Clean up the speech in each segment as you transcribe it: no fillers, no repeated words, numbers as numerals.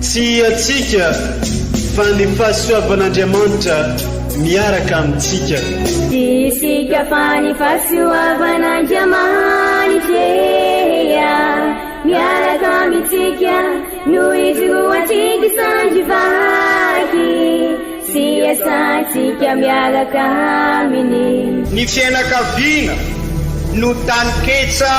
Tsy antsika fa ny fahasoavan'Andriamanitra miaraka amintsika. Tsy isika fa ny fahasoavan'Andriamanitra miaraka amintsika no ijoroantsika sandry vaky sy iasantsika miaraka aminy. Ny fiainakaviana no taninketsa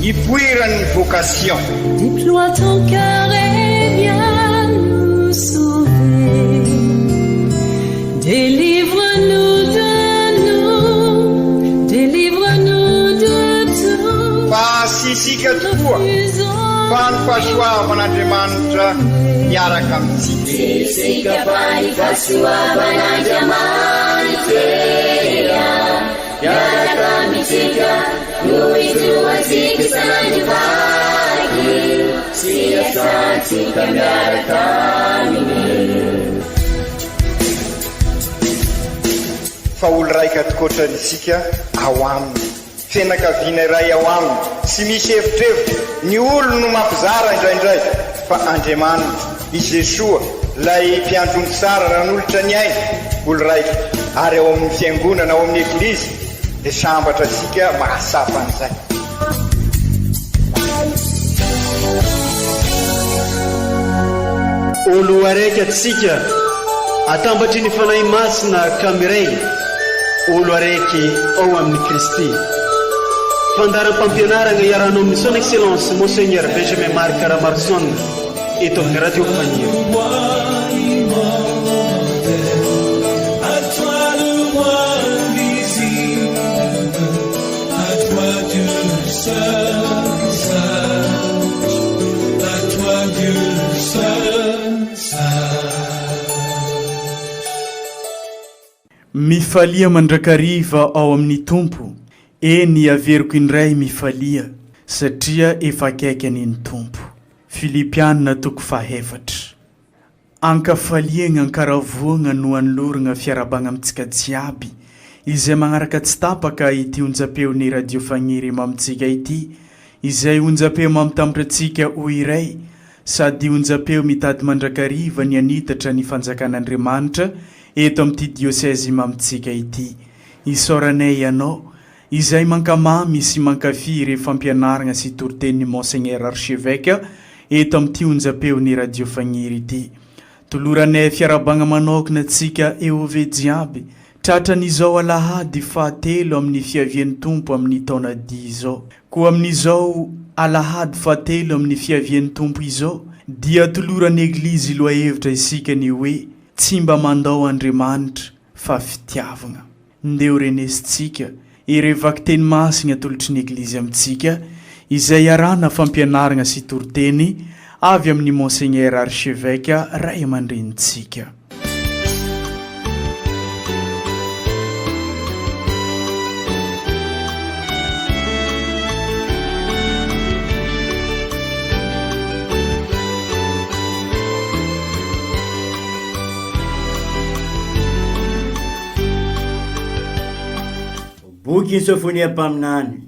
ipoiran'ny vocation. Déploie ton cœur et viens nous sauver Délivre-nous de nous, délivre-nous de tout Fa tsy isika tokoa fa ny fahasoavan'Andriamanitra miaraka amintsika. Tsy isika fa ny fahasoavan'Andriamanitra miaraka amintsika no ijoroantsika sandry vaky sy iasantsika miaraka aminy. Fa olo raika tokoatra isika ao aminy. Fianakaviana iray ao aminy, tsy misy evitrevitra, ny olony no mampizara indraindray, fa Andriamanitra, i Jesoa, ilay mpiandry omby tsara nanolotra ny ainy, olo raika, ary ao amin'ny fiangonana, ao amin'ny Eglizy, dia sambatra isika mahatsapa an'izay. Olo araiky atsika atambatry ny Fanahy Masina ka miray olo araiky ao amin'i Kristy. Fandaharam-pampianaragna iarahanao amin'ny Son Excellence Monseigneur Benjamin Marc Ramaroson eto amin'ny Radio Faniry. Mifalia mandrakariva ao amin'ny Tompo, eny averiko indray mifalia, satria efa akaiky anie ny Tompo. Filipiana toko fahefatra. Ankafaliagna, ankaravoagna no anoloragna fiarahabagna amintsika jiaby izay magnaraka tsy tapaka ity onjam-peon'ny Radio Fagniry mamintsika ity, izay onjam-peo mamitambatra antsika ho iray sady onjam-peo mitady mandrakariva ny hanitatra ny fanjakan'Andriamanitra eto amin'ity diosèzy mamintsika ity. Isaoranay ianao izay mankamamy sy mankafy ireo fampianaragna sy toritenin'i Monseigneur Archevêque eto amin'ity onjam-peon'ny Radio Fagniry ity. Toloranay fiarahabagna manokana antsika EOV jiaby tratran'izao alahady fahatelo amin'ny fiavian'ny Tompo amin'ny taona dia izao. Koa amin'izao alahady fahatelo amin'ny fiavian'ny Tompo izao dia toloran'ny Eglizy lohahevitra isika ny hoe Tsy mba mandao Andriamanitra fa fitiavagna. Ndeha ho renesintsika ireo vakiteny masigna atolotry ny Eglizy amintsika, izay iarahana fampianaragna sy toriteny avy amin'ny Monseigneur Archevêque Ray aman-drenintsika. Bokin'i Sofonia mpaminany.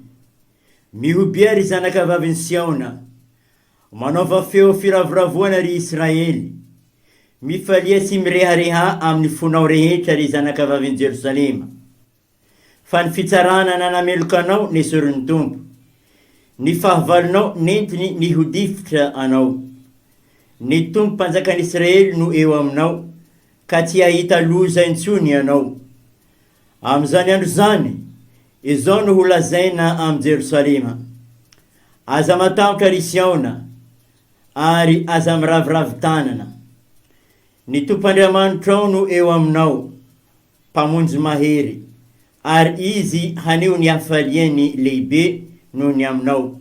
Mihobia, ry zanakavavin'i Siona! Manaova feo firavoravoana, ry Israely! Mifalia sy mireharehà amin'ny fonao rehetra, ry zanakavavin'i Jerosalema! Fa ny fitsarana nanameloka anao nesorin'ny Tompo, ny fahavalonao nentiny nihodifitra anao. Ny Tompo Mpanjakan'Israely no eo aminao, ka tsy hahita loza intsony ianao. Amin'izany andro izany, izao no holazaina amin'i Jerosalema, Aza matahotra, ry Siona, ary aza miraviravy tanana. Ny Tompo Andriamanitrao no eo aminao, Mpamonjy mahery, ary Izy haneho ny hafaliany lehibe noho ny aminao.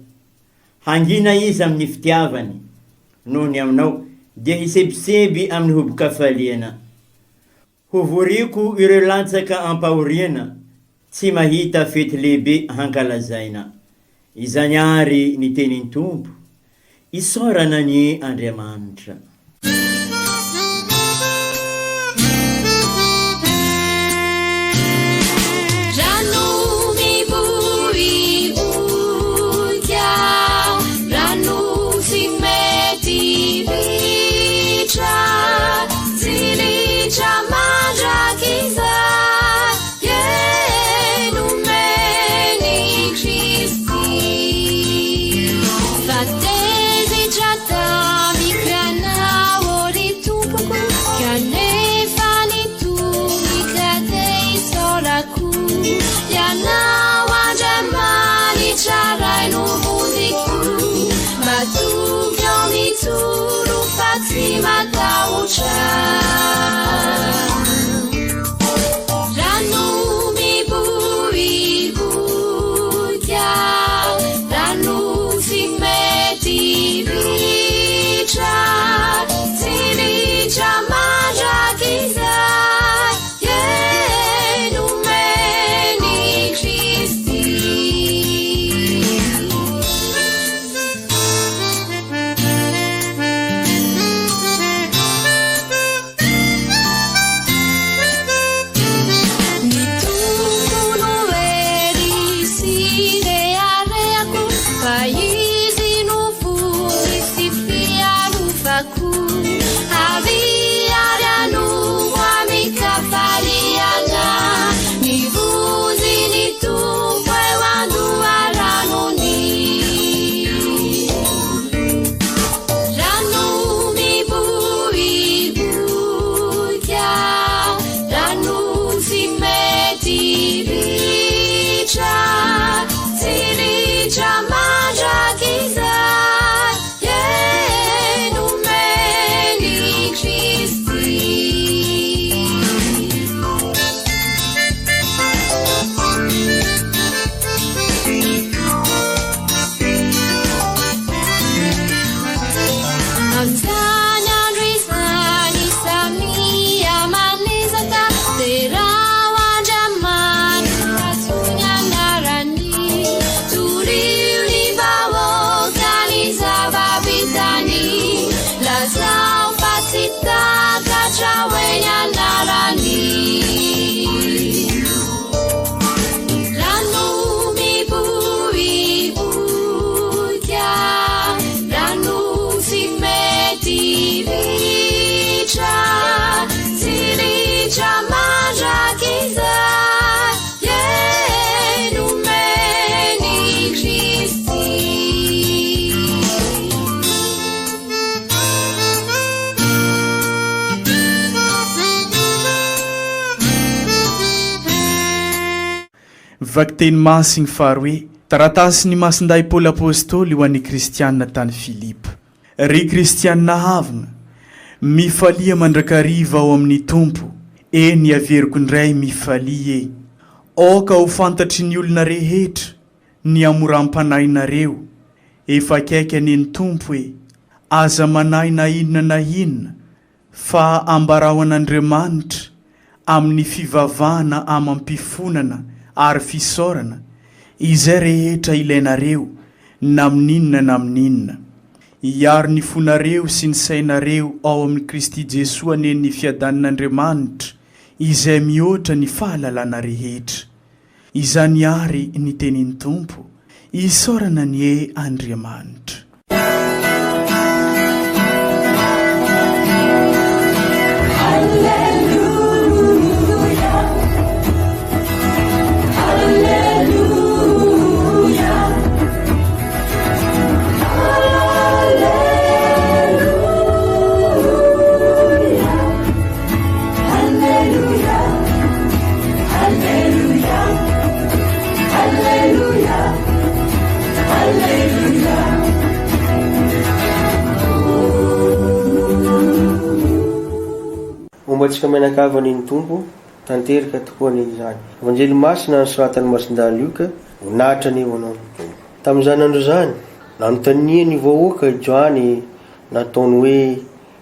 Hangina Izy amin'ny fitiavany noho ny aminao, dia hisebiseby amin'ny hobin-kafaliana. Hovoriko ireo latsaka am-pahoriana, tsy mahita fety lehibe hankalazaina. Izany àry ny tenin'ny Tompo. Isaorana anie Andriamanitra. Rano miboiboika, rano tsy mety. matahotra. Rano miboiboika, rano tsy mety ritra, tsy ritra mandrakizay, ie nomen'i Kristy. Ny Tompo no hery sy reharehako, fa Izy no vonjy sy fiarovako. Avia ary hanompo amin-kafaliana ny vonjin'ny Tompo eo an-doharanony. Rano miboiboika, rano tsy mety ritra, tsy ritra mandrakizay, ie nomen'i Kristy. Amin'izany andro izany samia manezaka, derao Andriamanitra soa ny anarany, torio ny vahoaka ny zava-bitany, lazao fa tsy takatra hoe ny anarany. Rano miboiboika, rano tsy mety ritra, tsy ritra mandrakizay, ie nomen'i Kristy. Vakiteny Masiny faharoe, Taratasin'i Masindahy Paoly Apostoly ho an'ny Kristiana tany Filipo. Ry Kristiana havana, mifalia mandrakariva ao amin'ny Tompo, eny averiko indray mifalia e! Aoka ho fantatry ny olona rehetra ny hamoram-panahinareo, efa akaiky anie ny Tompo e! Aza manahy na inona na inona, Fa ambarao an'Andriamanitra amin'ny fivavahana amam-pifonana ary fisaorana izay rehetra ilainareo na amin'inona na amin'inona. Hiaro ny fonareo sy ny sainareo ao amin'i Kristy Jesoa anie ny fiadanin'Andriamanitra izay mihoatra ny fahalalana rehetra. Izany àry ny tenin'ny Tompo, isaorana anie Andriamanitra. Momba antsika mianakavy anie ny Tompo, tanteraka tokoa anie izany. Evanjely masina nosoratan'i Masindahy Lioka, voninahitra anie ho anao ny Tompo. Tamin'izany andro izany, nanontanian'ny vahoaka i Joany nataony hoe,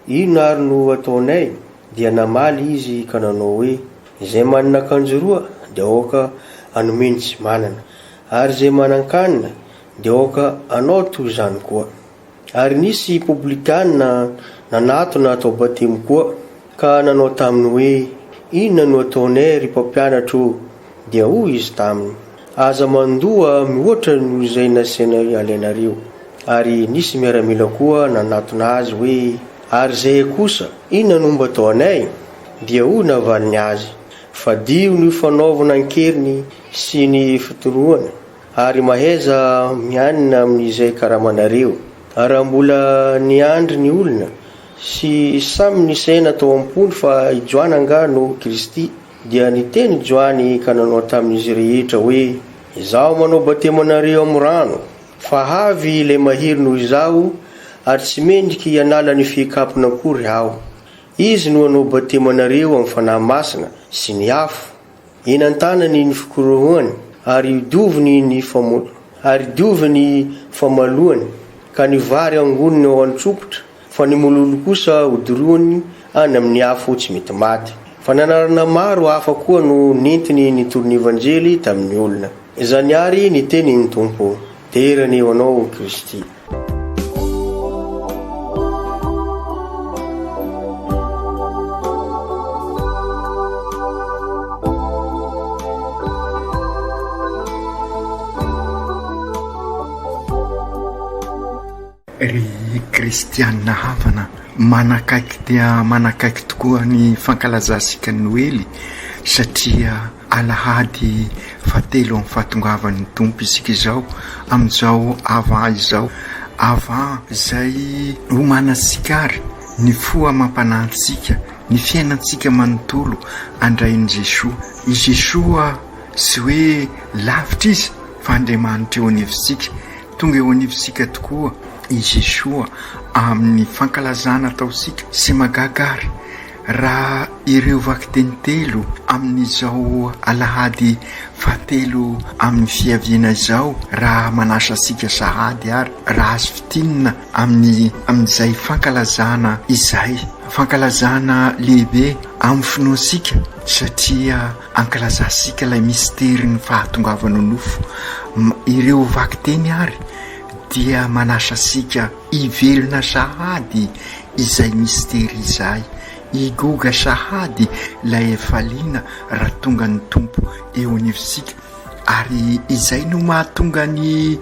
Inona ary no ataonay? Dia namaly izy ka nanao hoe, Izay manana akanjo roa dia aoka hanome ny tsy manana, ary izay manan-kanina dia aoka hanao toy izany koa. Ary nisy poblikana nanatona hatao batemy koa, ka nanao taminy hoe, Inona no ataonay, ry mpampianatra ô? Dia hoy izy taminy, Aza mandoa mihoatra noho izay nasaina alainareo. Ary nisy miaramila koa nanatona azy hoe, Ary izahay kosa, inona no mba ataonay? Dia hoy navaliny azy, Fadio ny fanaovana an-keriny sy ny fitorohana, ary mahaiza mianina amin'izay karamanareo. Ary raha mbola niandry ny olona, sy samy nisaina tao am-pony fa i Joany angaha no Kristy, Dia niteny Joany ka nanao tamin'izy rehetra hoe, Izaho manao batemy anareo amin'ny rano, fa avy ilay mahery noho izaho, ary tsy mendriky hanala ny fihikapony akory aho. Izy no hanao batemy anareo amin'ny Fanahy Masina sy ny afo. Eny an-tanany ny fikorohany, ary dioviny ny ary dioviny ny famaloany, ka ny vary angoniny ao an-tsompitra, fa ny mololo kosa hodoroany any amin'ny afo tsy mety maty. Fananarana maro hafa koa no nentiny nitory ny Evanjely tamin'ny olona. Izany àry ny tenin'ny Tompo. Dera anie ho Anao, Kristy. Ry kristianina havana, manakaiky dia manakaiky tokoa ny fankalazantsika ny Noely satria alahady fahatelo amin'ny fahatongavan'ny Tompo isika izao, amin'izao avant izao. Avant izay homanantsika ary ny fo amam-panahintsika, ny fiainantsika manontolo handray an'i Jesoa. I Jesoa tsy hoe lavitra Izy fa Andriamanitra eo anivontsika. Tonga eo anivontsika tokoa i Jesoa amin'ny fankalazana ataontsika. Tsy mahagaga àry raha ireo vakiteny telo amin'izao alahady fahatelo amin'ny fiaviana izao, raha manasa antsika sahady ary raha azo fintinina amin'ny amin'izay fankalazana izay. Fankalazana lehibe amin'ny finoantsika satria Ankalazantsika ilay misterin'ny fahatongavana ho nofo. Ireo vakiteny ary dia manasa antsika hivelona sahady izay mistery izay, higoga sahady ilay hafaliana raha tonga ny Tompo eo anivontsika. Ary izay no mahatonga ny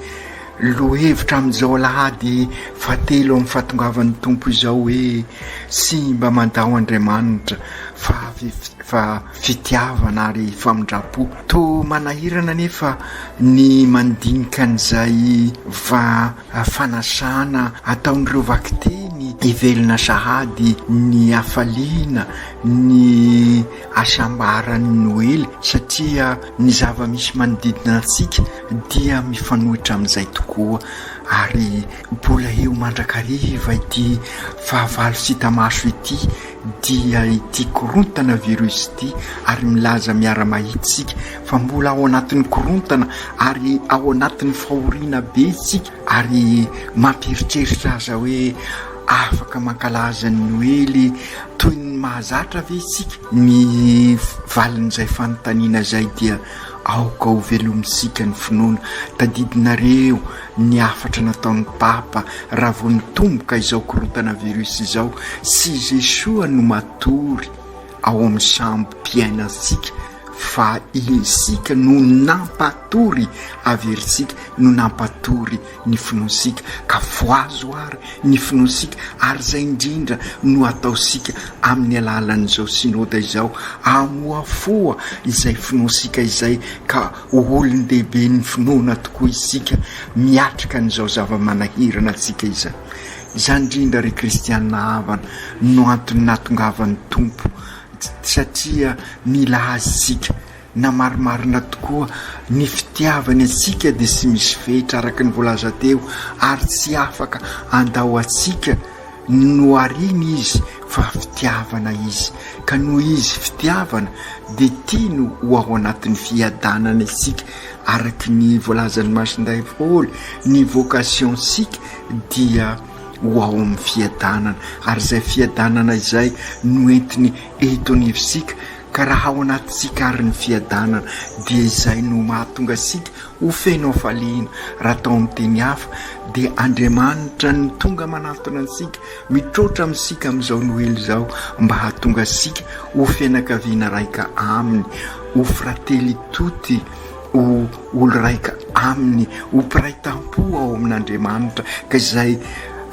lohevitra amin'izao alahady fahatelo amin'ny fahatongavan'ny Tompo izao hoe tsy mba mandao Andriamanitra fa fa fitiavana ary famindram-po. Toa manahirana anefa ny mandinika an'izay va fanasana ataon'ireo vakiteny hivelona sahady ny hafaliana, ny hasambaran'ny Noely satria ny zava-misy manodidina antsika dia mifanohitra amin'izay tokoa ary mbola eo mandrakariva ity fahavalo tsy hita maso ity dia ity korontana virus ity ary milaza miara-mahita isika fa mbola ao anatin'ny korontana ary ao anatin'ny fahoriana be isika ary mampieritreritra aza hoe afaka mankalaza ny Noely toy ny mahazatra ve isika? Ny valin'izay fanontaniana izay dia aoka ho velomintsika ny finoana. Tadidinareo ny hafatra nataon'ny Papa raha vao nitomboka izao korontana virus izao, tsy Jesoa no matory ao amin'ny sambom-piainantsika fa isika no nampatory averintsika no nampatory ny finoantsika ka voazo ary ny finoantsika ary izay indrindra no ataontsika amin'ny alalan'izao synoda izao, hamohafoha izay finoantsika izay ka ho olon-dehiben'ny finoana tokoa isika miatrika an'izao zava-manahirana antsika izay. Izany indrindra ry kristiana havana no antony nahatongavan'ny Tompo satria mila Azy isika. Na marimarina tokoa, ny fitiavany antsika dia tsy misy fetra araka ny voalaza teo ary tsy afaka handao antsika nohariana izy fa fitiavana izy ka noho izy fitiavana dia tiany ho ao anatin'ny fiadanana isika araka ny voalazan'i Masindahy Paoly ny vocation-tsika dia ho ao amin'ny fiadanana ary izay fiadanana izay no entiny eto anivontsika Ka raha ao anatintsika àry ny fiadanana, dia izay no mahatonga antsika ho feno hafaliana. Raha atao amin'ny teny hafa, dia Andriamanitra no tonga manantona antsika, mitroatra amintsika amin'izao Noely izao, mba hahatonga antsika ho fianakaviana raika Aminy, ho fratelli tutti, ho olo-raika Aminy, ho mpiray tampo ao amin'Andriamanitra, ka izay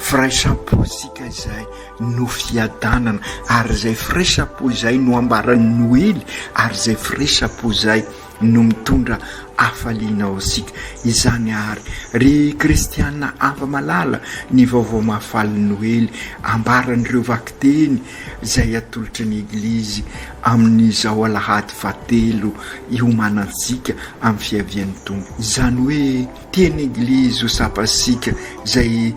firaisam-po isika izay no fiadanana, ary izay firaisam-po izay no ambaran'ny Noely, ary izay firaisam-po izay no mitondra hafaliana ho antsika. Izany àry, ry kristiana hava-malala, ny vaovao mahafalin'ny Noely ambaran'ireo vakiteny izay atolotry ny Eglizy amin'izao alahady fahatelo iomanantsika amin'ny fiavian'ny Tompo. Izany hoe, tian'ny Eglizy ho tsapantsika izay.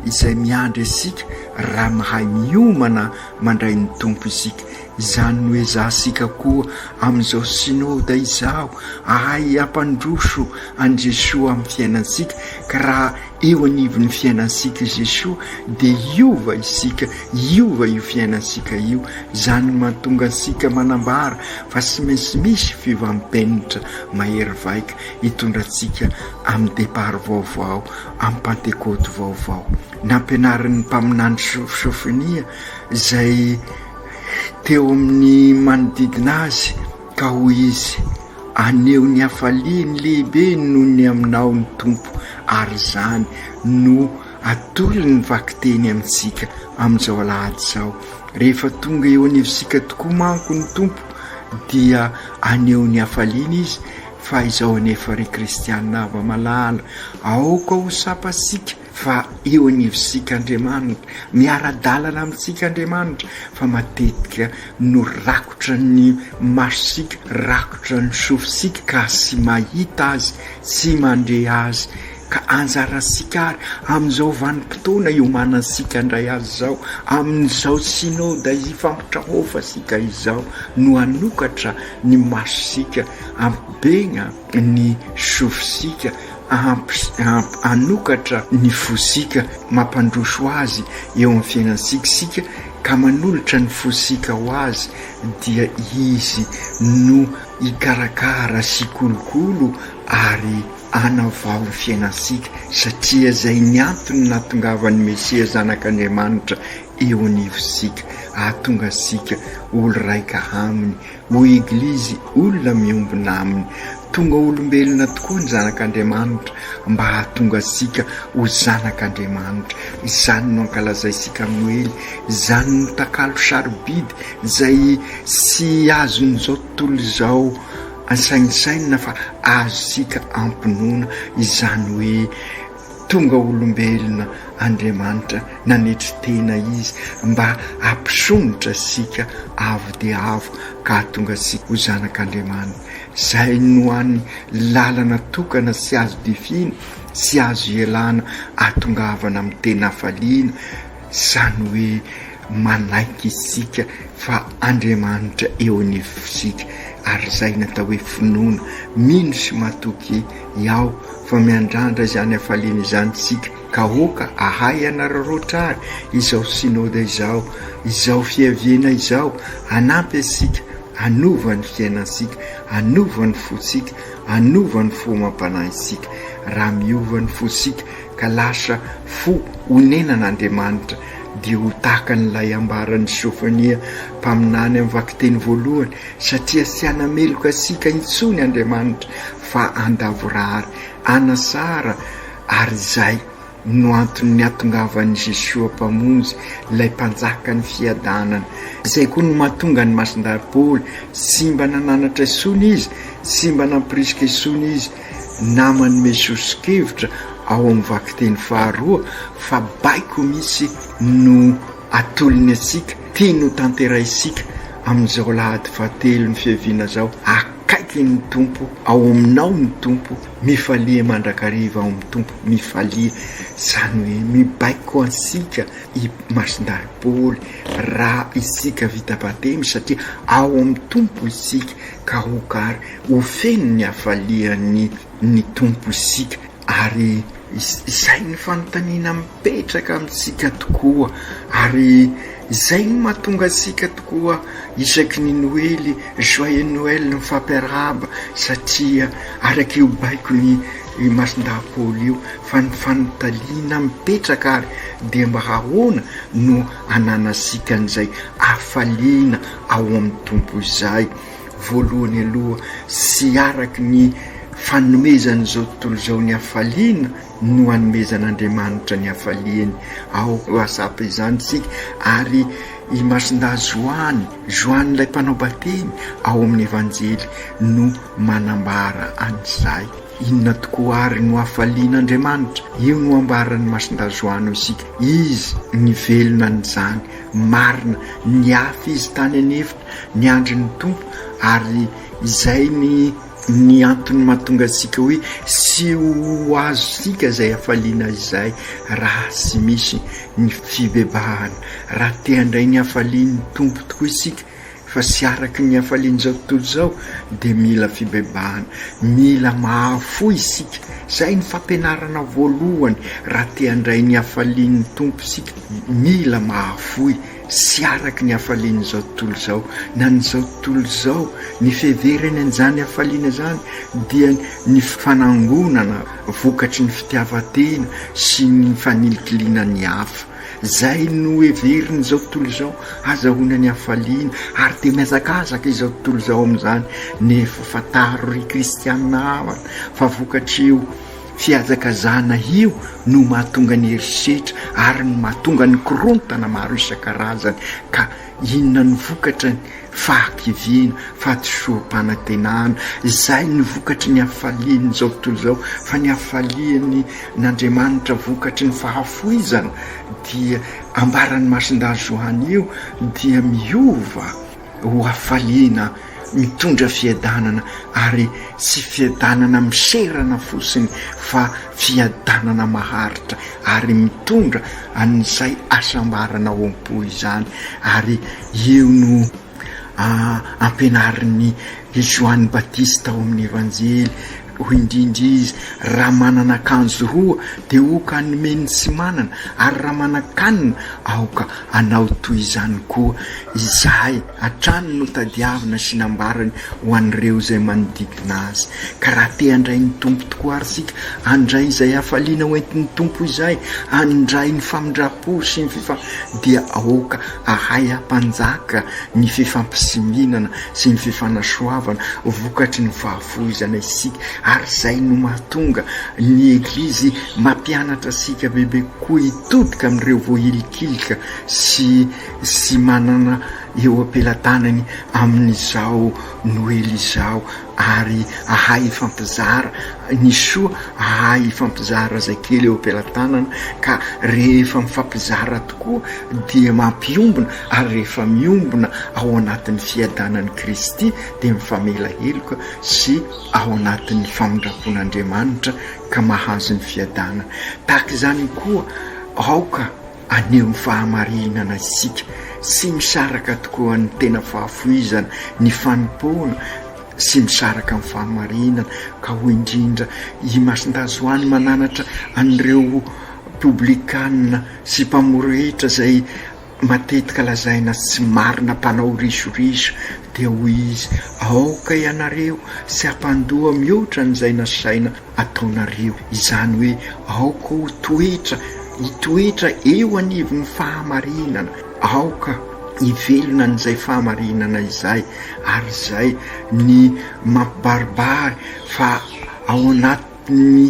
izay miandry antsika raha mahay miomana mandray ny Tompo isika. Izany no ezahantsika koa amin'izao Synoda izao, ahay hampandroso an'i Jesoa amin'ny fiainantsika, ka raha eo anivon'ny fiainantsika i Jesoa dia hiova isika, hiova io fiainantsika io. Izany no mahatonga antsika manambara fa tsy maintsy misy fiovam-penitra mahery vaika hitondra antsika amin'ny départ vaovao, amin'ny Pantekoty vaovao. Nampianarin'ny mpaminany Sofonia izay teo amin'ny manodidina azy ka hoy izy, Haneho ny hafaliany lehibe noho ny aminao ny Tompo, ary izany no atolony ny vakiteny amintsika amin'izao alahady izao. Rehefa tonga eo anivontsika tokoa manko ny Tompo dia haneho ny hafaliany Izy, fa izao anefa ry kristiana hava-malala, aoka ho tsapantsika Fa eo anivontsika Andriamanitra, miara-dalana amintsika Andriamanitra, fa matetika no rakotra ny masontsika, rakotra ny sofintsika ka tsy mahita Azy, tsy mandre Azy. Ka anjarantsika ary amin'izao vanim-potoana iomanantsika handray Azy izao, amin'izao Synoda ifampitrahofantsika izao no hanokatra ny masontsika, hampibegna ny sofintsika, Hanokatra ny fosika, mampandroso azy eo amin'ny fiainantsika isika ka manolotra ny fosika ho azy dia izy no hikarakara sy hikolokolo ary hanavao ny fiainantsika satria izay ny antony nahatongavan'ny Mesia Zanak'Andriamanitra eo anivontsika hahatonga antsika olo raika aminy Ho Eglizy olona miombona aminy. Tonga olombelona tokoa ny Zanak'Andriamanitra mba hahatonga antsika ho zanak'Andriamanitra. Izany no ankalazaintsika amin'ny Noely. Izany no takalo sarobidy izay tsy azon'izao tontolo izao ansainsainina fa azontsika ampinoana. Izany hoe Tonga olombelona Andriamanitra, nanetry tena Izy mba hampisondrotra antsika avo dia avo ka hahatonga antsika ho zanak'Andriamanitra. Izay no hany lalana tokana tsy azo difiana, tsy azo ialana hahatongavana amin'ny tena hafaliana, izany hoe manaiky isika fa Andriamanitra eo anivontsika ary izay no atao hoe finoana, mino sy matoky Iaho fa miandrandra izany hafaliana izany isika ka aoka ahay hanararaotra ary izao Synoda izao, izao fiaviana izao hanampy antsika hanova ny fiainantsika, hanova ny fontsika, hanova ny fo amam-panahintsika. Raha miova ny fontsika ka lasa fo onenan'Andriamanitra dia ho tahaka an'ilay ambaran'i Sofonia mpaminany amin'ny vakiteny voalohany satria tsy hanameloka antsika intsony Andriamanitra fa handavorary, hanasara ary izay no anton'ny hatongavan'i Jesoa Mpamonjy, ilay Mpanjakan'ny fiadanana. Izay koa no mahatonga an'i Masindahy Paoly, tsy mba nananatra intsony izy, tsy mba nampirisika intsony izy, na manome soso-kevitra ao amin'ny vakiteny faharoa fa baiko mihitsy no atolony antsika, tiany ho tanterahintsika amin'izao alahady fahatelo ny fiaviana izao, akaiky ny Tompo, ao aminao ny Tompo, mifalia mandrakariva ao amin'ny Tompo, mifalia, izany hoe mibaiko antsika i Masindahy Paoly raha isika vita batemy satria ao amin'ny Tompo isika ka aoka ary ho feno ny hafalian'ny ny Tompo isika ary izay ny fanontaniana mipetraka amintsika tokoa ary izay no mahatonga antsika tokoa isaky ny Noely, Joyeux Noël mifampiarahaba satria araka io baikon'i Masindahy Paoly io fa ny fanontaliana mipetraka ary dia mba ahoana no ananantsika an'izay hafaliana ao amin'ny Tompo izay. Voalohany aloha sy araka ny fanomezan'izao tontolo izao ny hafaliana no anomezan'Andriamanitra ny hafaliany. Ao whatsapp izany isika ary i Masindahy Joany, Joany ilay mpanao batemy ao amin'ny Evanjely no manambara an'izay. Inona tokoa àry no hafalian'Andriamanitra? Io no ambaran'i Masindahy Joany isika. Izy nivelona an'izany marina, niafy izy tany an'efitra, Niandry ny Tompo, ary izay ny. Ny antony mahatonga antsika hoe tsy ho azontsika izay hafaliana izay raha tsy misy ny fibebahana. Raha te handray ny hafalian'ny Tompo tokoa isika fa tsy araka ny hafalian'izao tontolo izao dia mila fibebahana. Mila mahafoy isika. Izay ny fampianarana voalohany raha te handray ny hafalian'ny Tompo isika. Mila mahafoy. sy araka ny hafalian'izao tontolo izao, na an'izao tontolo izao, ny fiheverany an'izany hafaliana izany dia ny fanangonana vokatry ny fitiavan-tena sy ny fanilikiliana ny hafa. Izay no heverin'izao tontolo izao hazahoana ny hafaliana, ary dia mihazakazaka izao tontolo izao amin'izany, nefa fantaro ry kristiana havana fa vokatr'io Fihazakazahana io no mahatonga ny herisetra ary no mahatonga ny korontana maro isan-karazany ka inona no vokatra ny fahakiviana, fahadisoam-panantenana, izay no vokatry ny hafalian'izao tontolo izao fa ny hafalian'ny n'Andriamanitra vokatry ny fahafoizana dia ambaran'i Masindahy Joany io dia miova ho hafaliana mitondra fiadanana ary tsy fiadanana miserana fotsiny fa fiadanana maharitra ary mitondra an'izay hasambarana ao am-po izany ary io no ampianarin'i Joany Batista ao amin'ny Evanjely Hoy indrindra izy, Raha manana akanjo roa, dia aoka hanome ny tsy manana, ary raha manan-kanina, aoka hanao toy izany koa. Izay hatrany no tadiavina sy nambarany ho an'ireo izay manodidina azy. Ka raha te handray ny Tompo tokoa àry isika, handray izay hafaliana hoentin'ny Tompo izay, handray ny famindram-po sy ny fifa, dia aoka hahay hampanjaka ny fifampisiminana sy ny fifanasoavana vokatry ny fahafoizana isika ary izay no mahatonga ny Eglizy mampianatra antsika bebe kokoa hitodika amin'ireo voahilikilika sy sy manana eo am-pelatanany amin'izao Noely izao ary ahay hifampizara ny soa, ahay hifampizara izay kely eo am-pelatanana ka rehefa mifampizara tokoa dia mampiombona ary rehefa miombona ao anatin'ny fiadanan'i Kristy dia mifamela heloka sy ao anatin'ny famindram-pon'Andriamanitra ka mahazo ny fiadanana. Tahaka izany koa aoka haneho ny fahamarinana isika, tsy misaraka tokoa ny tena fahafoizana, ny fanompoana sy misaraka amin'ny fahamarinana ka hoy indrindra i Masindahy Joany mananatra an'ireo poblikana sy mpamory hetra izay matetika lazaina tsy marina mpanao risoriso dia hoy izy aoka ianareo tsy hampandoa mihoatra an'izay nasaina ataonareo, izany hoe aoka ho toetra hitoetra eo anivon'ny fahamarinana, aoka hivelona an'izay fahamarinana izay, ary izay ny mampibaribary fa ao anatin'ny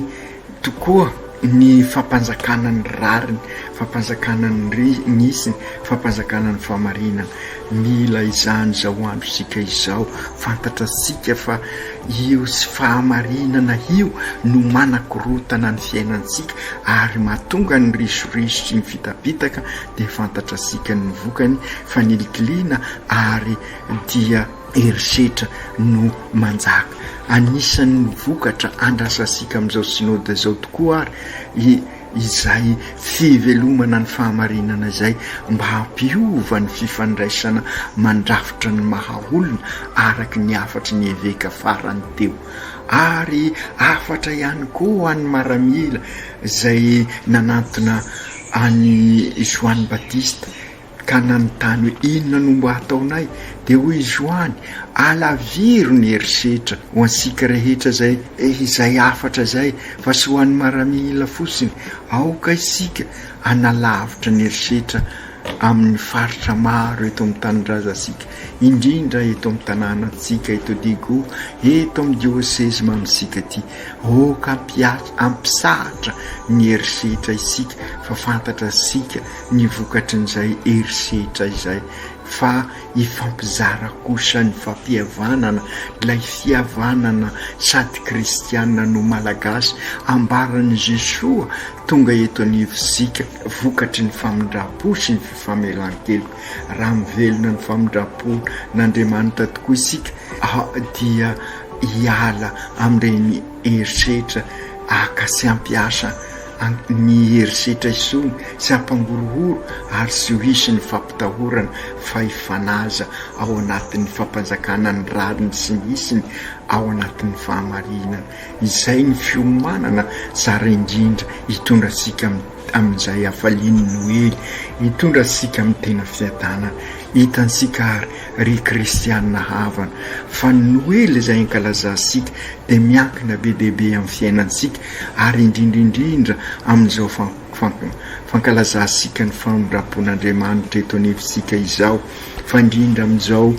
tokoa ny fampanjakana ny rariny, fampanjakana ny ny hisiny, fampanjakana ny fahamarinana. Mila izany izao androntsika izao. Fantatratsika fa io tsy fahamarinana io no manakorotana ny fiainantsika ary mahatonga ny risoriso sy ny fitapitaka dia fantatratsika ny vokany, fanilikiliana ary dia herisetra no manjaka. Anisan'ny vokatra andrasantsika amin'izao Synoda izao tokoa ary i izay fivelomana ny fahamarinana izay mba hampiova ny fifandraisana mandrafitra ny maha olona araka ny hafatry ny eveka farany teo. Ary hafatra ihany koa ho an'ny maramila izay nanantona an'i Joany Batista Ka nanontany hoe, Inona no mba hataonay? Dia hoy i Joany, Alaviro ny herisetra ho antsika rehetra izay izay hafatra izay, fa tsy ho an'ny maramila fotsiny. Aoka isika hanalavitra ny herisetra amin'ny faritra maro eto amin'ny tanindrazantsika, indrindra eto amin'ny tanànantsika eto Diego, eto amin'ny diosezy mamintsika ity. Aoka hampisahatra ny herisetra isika, fa fantatrasika ny vokatrin'izay herisetra izay fa hifampizara kosa ny fampihavanana, ilay fihavanana sady kristiana no malagasy ambaran'i Jesoa tonga eto anivontsika vokatry ny famindram-po sy ny fifamelan-keloka. Raha mivelona ny famindram-pon'Andriamanitra tokoa isika dia. hiala amin'ireny herisetra haka sy hampiasa ny herisetra intsony sy hampangorohoro ary tsy ho hisy ny fampitahorana fa hifanaja ao anatin'ny fampanjakana ny rariny sy ny hitsiny ao anatin'ny fahamarinana. Izay ny fiomanana tsara indrindra hitondra antsika amin'izay hafalian'ny Noely, hitondra antsika amin'ny tena fiadanana. Hitantsika àry, ry kristiana havana, fa ny Noely izay ankalazantsika dia miankina be dia be amin'ny fiainantsika ary indrindra indrindra amin'izao fankalazantsika ny famindram-pon'Andriamanitra eto anivontsika izao, fa indrindra amin'izao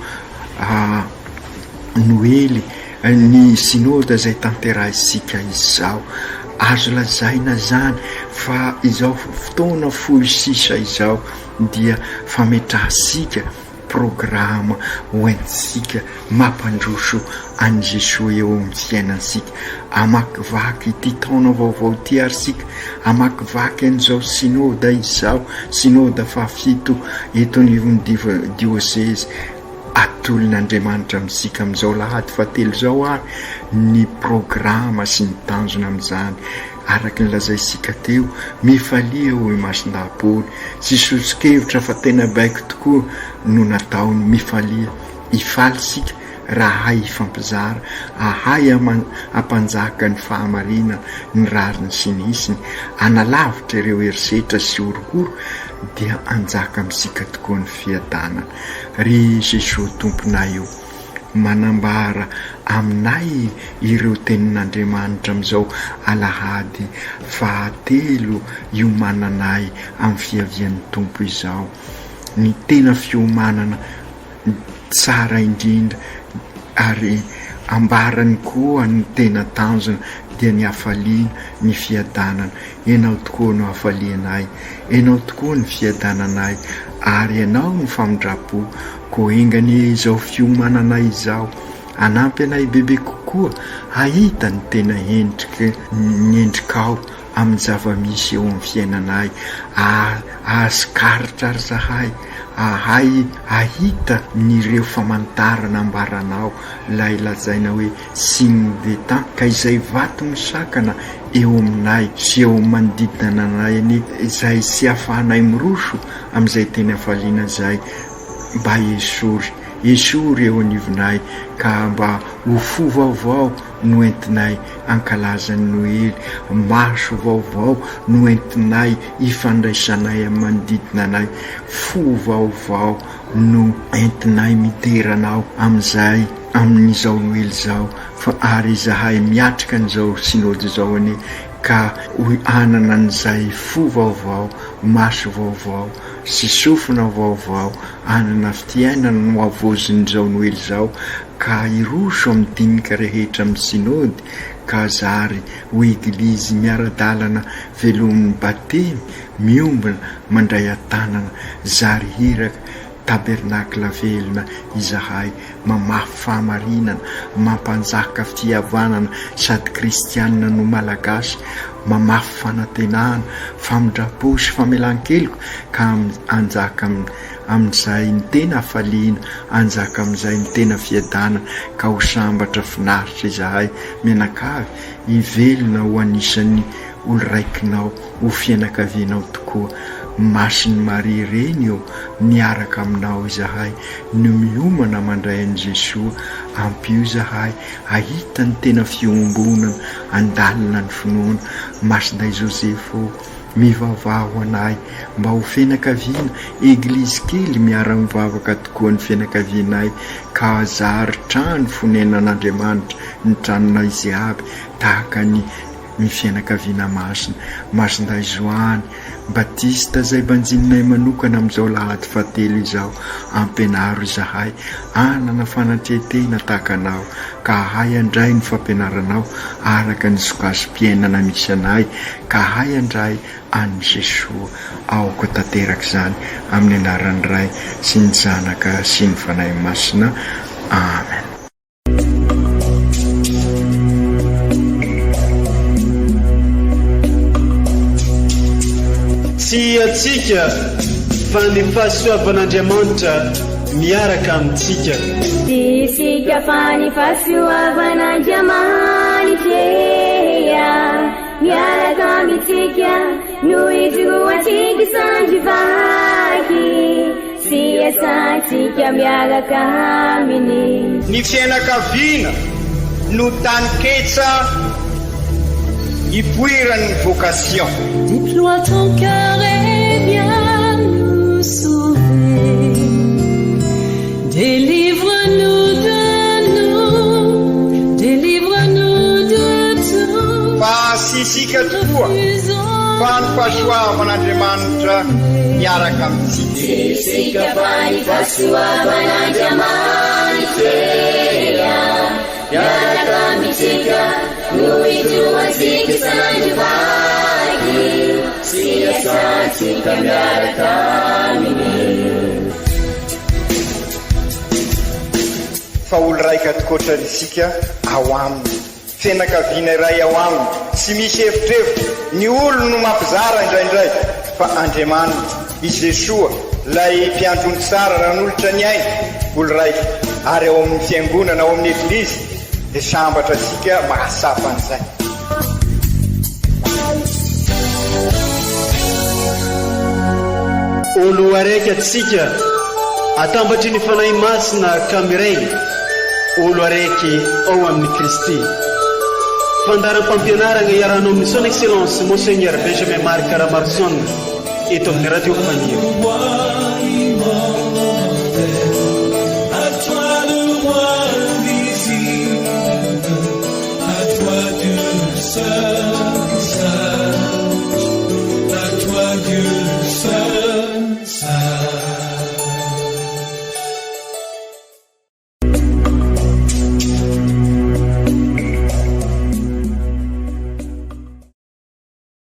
Noely ny Synoda izay tanterahintsika izao. Azo lazaina izany fa izao fotoana fohy sisa izao dia fametrahantsika programa hoentintsika mampandroso an'i Jesoa eo amin'ny fiainantsika. Hamakivaky ity taona vaovao ity ary isika, hamakivaky an'izao Synoda izao, Synoda fahafito eto anivon'ny diosezy. Atolon'Andriamanitra amintsika amin'izao alahady fahatelo izao ary ny programa sy ny tanjona amin'izany. Araka ny lazaintsika teo, mifalia hoy Masindahy Paoly, tsy soso-kevitra fa tena baiko tokoa no nataony, mifalia. Hifaly isika raha hahay hifampizara, hahay hampanjaka ny fahamarinana, ny rariny sy ny hitsiny, hanalavitra ireo herisetra sy horohoro dia hanjaka amintsika tokoa ny fiadanana. Ry Jesoa Tomponay o! Manambara aminay ireo tenin'Andriamanitra amin'izao alahady fahatelo iomananay amin'ny fiavian'ny Tompo izao. Ny tena fiomanana tsara indrindra ary ambarany koa ny tena tanjona dia ny hafaliana, ny fiadanana. Ianao tokoa no hafalianay, Ianao tokoa ny fiadananay ary Ianao no famindram-po. Koa enga anie izao fiomananay izao hanampy anay bebe kokoa hahita ny tena endriky ny endrikao amin'ny zava-misy eo amin'ny fiainanay, hahatsikaritra ary zahay hahay hahita ny ireo famantarana ambaranao, ilay lazaina hoe signe des temps, ka izay vato misakana eo aminay sy eo amin'ny manodidina anay anie izay tsy ahafahanay miroso amin'izay teny hafaliana izay mba esory, esory eo anivonay ka mba ho fo vaovao no entinay hankalaza ny Noely, maso vaovao no entinay hifandraisanay amin'ny manodidina anay, fo vaovao no entinay midera Anao amin'izay amin'izao Noely izao fa ary izahay miatrika an'izao Synode izao anie ka ho hanana an'izay fo vaovao, maso vaovao sy sofina vaovao hanana fitiainana no havozin'izao Noely izao ka hiroso amin'ny dinika rehetra amin'ny Synode ka zary ho Eglizy miara-dalana velomin'ny Batemy miombona mandray an-tanana zary iraka Tabernakla velona izahay mamafy fahamarinana, mampanjaka fihavanana sady kristianina no malagasy, mamafy fanantenana, famindram-po sy famelan-keloka ka hanjaka amin'izay ny tena hafaliana, hanjaka amin'izay ny tena fiadanana ka ho sambatra finaritra izahay mianakavy hivelona ho anisan'ny oloraikinao ho fianakavianao tokoa. Masin'i Maria Reny ô, miaraka aminao izahay no miomana mandray an'i Jesoa, ampio izahay hahita ny tena fiombonana, handalina ny finoana. Masindahy Joseph ô, mivavaha ho anay mba ho fianakaviana, Eglizy kely miara-mivavaka tokoa ny fianakavianay ka zary trano fonenan'Andriamanitra ny tranonay jiaby tahaka ny ny fianakaviana masina, Masindahy Joany Batista izay banjininay manokana amin'izao alahady fahatelo izao, ampianaro izahay hanana fanatren-tena tahaka Anao ka hahay handray ny fampianaranao araka ny sokajim-piainana misy anay ka hahay handray an'i Jesoa. Aoka tanteraka izany amin'ny anaran'ny Ray sy ny Zanaka sy ny Fanahy Masina. Amen. Tsy antsika fa ny fahasoavan'Andriamanitra miaraka amintsika. Tsy isika fa ny fahasoavan'Andriamanitra e Miaraka amintsika no ijoroantsika sandry vaky Sy iasantsika miaraka aminy. Ny fiainakaviana no taninketsa ipoiran'ny vocation. Déploie ton cœur et viens nous sauver Délivre-nous de nous, délivre-nous de tout Fa tsy isika tokoa fa ny fahasoavan'Andriamanitra miaraka amintsika. Tsy isika fa ny fahasoavan'Andriamanitra e. Miaraka amintsika no ijoroantsika sandry vaky sy iasantsika miaraka aminy. Fa olo raika tokoatra isika ao aminy, fianakaviana iray ao aminy, tsy misy efitrefitra, ny olo no mampizara indraindray fa Andriamanitra, i Jesoa, Ilay mpiandry ondry tsara nanolotra ny ainy, olo raika, ary ao amin'ny fiangonana, ao amin'ny Eglizy, dia sambatra isika mahatsapa an'izay. Olo araiky atsika atambatry ny Fanahy Masina ka miray olo araiky ao amin'i Kristy. Fandaharam-pampianaragna iarahanao amin'ny Son Excellence Monseigneur Benjamin Marc Ramaroson eto amin'ny Radio Fanilo.